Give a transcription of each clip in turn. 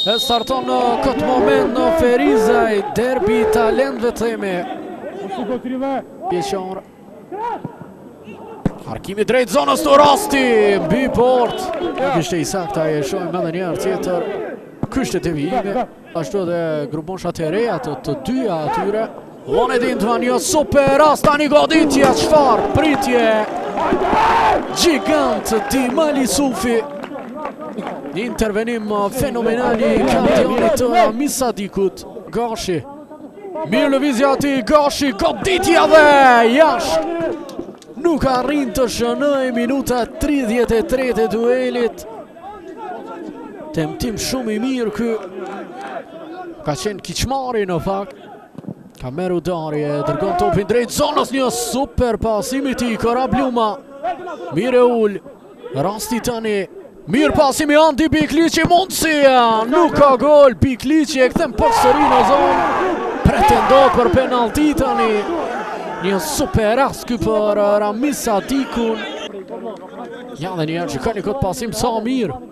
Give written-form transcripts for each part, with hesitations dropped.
E starton në këtë moment në Ferizaj, derbi i talentëve të themi. Pjeqar. Harkimi drejt zonës të rasti, mbi portë. Nuk ishte i saktë, ai e shohim edhe një herë tjetër. Ky ishte devijimi, ashtu edhe grupmoshat e reja të të dyja atyre. Vonedin një super rast tani goditja, çfarë pritje gjigant Dimal Isufi. Një intervenim fenomenal i kampionit të Ramiz Sadikut, Gashi. Mirë lëvizja e tij, Gashi, goditja dhe jashtë. Nuk arrin të shënojë minuta 33 e duelit. Tentim shumë i mirë ky. Ka qenë Kiçmari në fakt. Kamer Udari e dërgon topin drejt zonës një super pasim i tij, Korab Luma. Mirë e ul. Rasti tani. Mirë pasim i Andi Bikliqi mundësia. Nuk ka gol. Bikliqi e kthen përsëri në zonë. Pretendohet për penalti tani. Një super rast ky për Ramiz Sadikun. Ja dhe një herë shikoni këtë pasim sa mirë.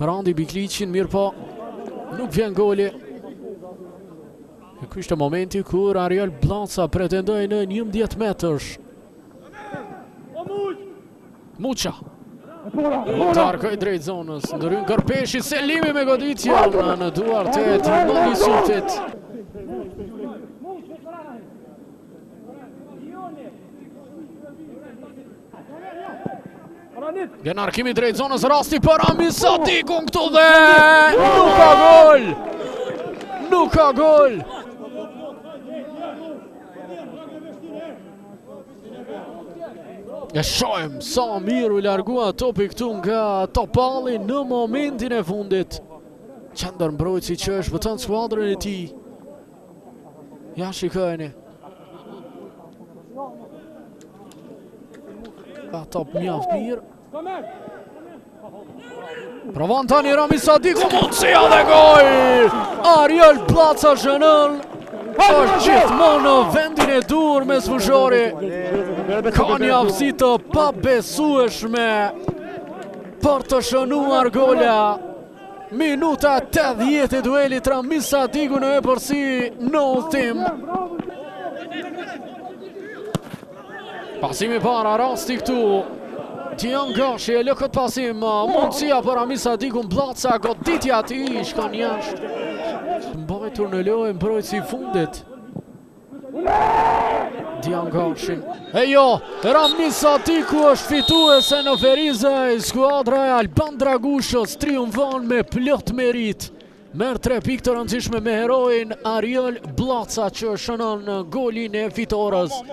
Për Andi Bikliqin, mirëpo nuk vjen goli. E ky ishte momenti kur Ariel Bllaca pretendoi në 11 metërsh. Muça. Të harkoj drejt zonës, ndërhyn Kërpeshi, Selimi me goditje në, në duart e Dimal Isufit. Vjen harkimi drejt zonës rasti për Ramiz Sadikun këtu dhe nuk ka gol! Nuk ka gol! E shohim sa mirë u largua topi këtu nga Topalli në momentin e fundit. Qendërmbrojtësi që e shpëton skuadrën e tij. Ja shikojeni. Ka top mjaft mirë. Provon tani Ramiz Sadiku mundësia dhe gol! Ariel Bllaca shënon. Është gjithmonë në vendin e duhur mesfushori. Ka një aftësi të pabesueshme për të shënuar gola. Minuta 80 e duelit Ramiz Sadiku në epërsi në udhëtim. Pasimi para, rasti këtu. Dion Gashi e lë këtë pasim, mundësia për Ramiz Sadikun, Bllaca, goditja e tij, shkon jashtë. Mbajtur në lojë, mbrojtësi i fundit. Dion Gashin. E jo, Ramiz Sadiku është fituese në Ferizaj, skuadra e Alban Dragushës triumfon me plot meritë. Merr tre pikë të rëndësishme me heroin Ariel Bllaca që shënon golin e fitores.